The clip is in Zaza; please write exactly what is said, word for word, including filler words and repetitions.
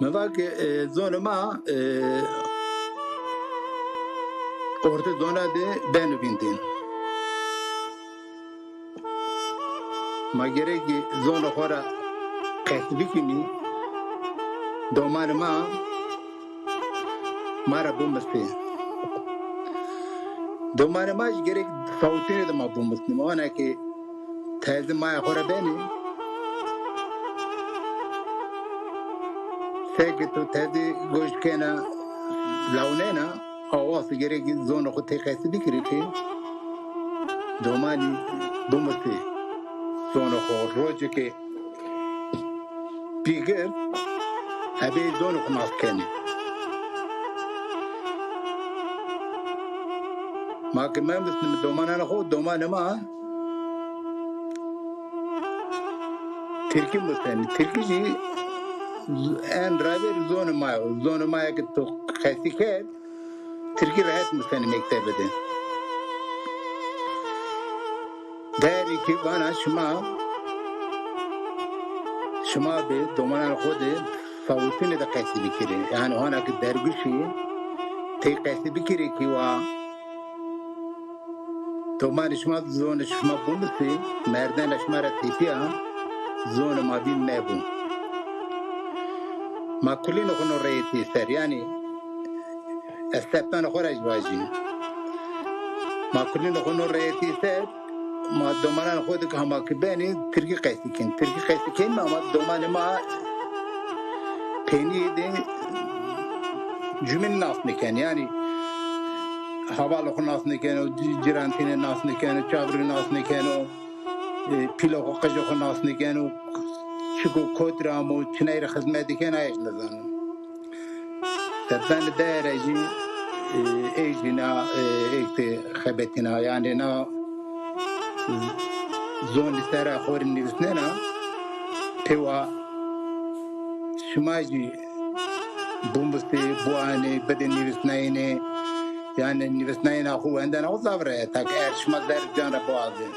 Mi va ke, e, zonê ma, e, ortê zona de beno vîndîn. Ma gerek zonê xo ra qesî bikîmî, domanê ma ma ra bimusê. Domanê ma jî gerek sawitînê de ma bimusnî. Ma wana ke tezî maya xo ra benê, seke to tezî goş kena, lawnena, a wextî gerek zonê xo tey qesî bikirî ke domanî bimusê. Zonê xo rocê ke pî gird, ebe zonê xo nas kenê. Ma ke memusnîme domananê xo, domanê ma tirkî musenê. Tirkî jî en raver zonê ma yo. Zonê ma ya ke to qesî kerd, tirkî rehet musenê mektebe de. Derê kî vana şima, şima bi domananê xo de sawitînê de qesî bikirê. Yanî hona ke derguşî tey qesî bikirê kî wa domanê şima zonê şima bimusê, merdena şima ra tepîya, zonê ma vînd mebo. Ma kulînê xo no reyetî ser, yanî ez tepenê xo ra jî vajî. Ma kulînê xo no reyetî ser, ma domananê xo de ke hema ke benê, tirkî qesî kenê. Tirkî qesî kenê ama domanê ma peynîyê de cumîn nas nêkenê. Yanî hevalê xo nas nêkeno, ci-, cirantînê nas nêkeno, çavrî nas nêkeno, e, pîlê xo, qijê xo nas nêkeno, çik û kotî ra amo, çinay ra xizmet dikeno, aye jî nêzano. Tepen de ra jî, e, ey jî na, e, ey de xebetîna, yanî na zonê ser a xo rê nivîsnena, pê wa şima jî bimusê, biwanê, bidê nivîsnayînê, yanî nivîsnayîna xo, wendena xo zaf rehet a ke, eger şima zerrê can ra biwazê.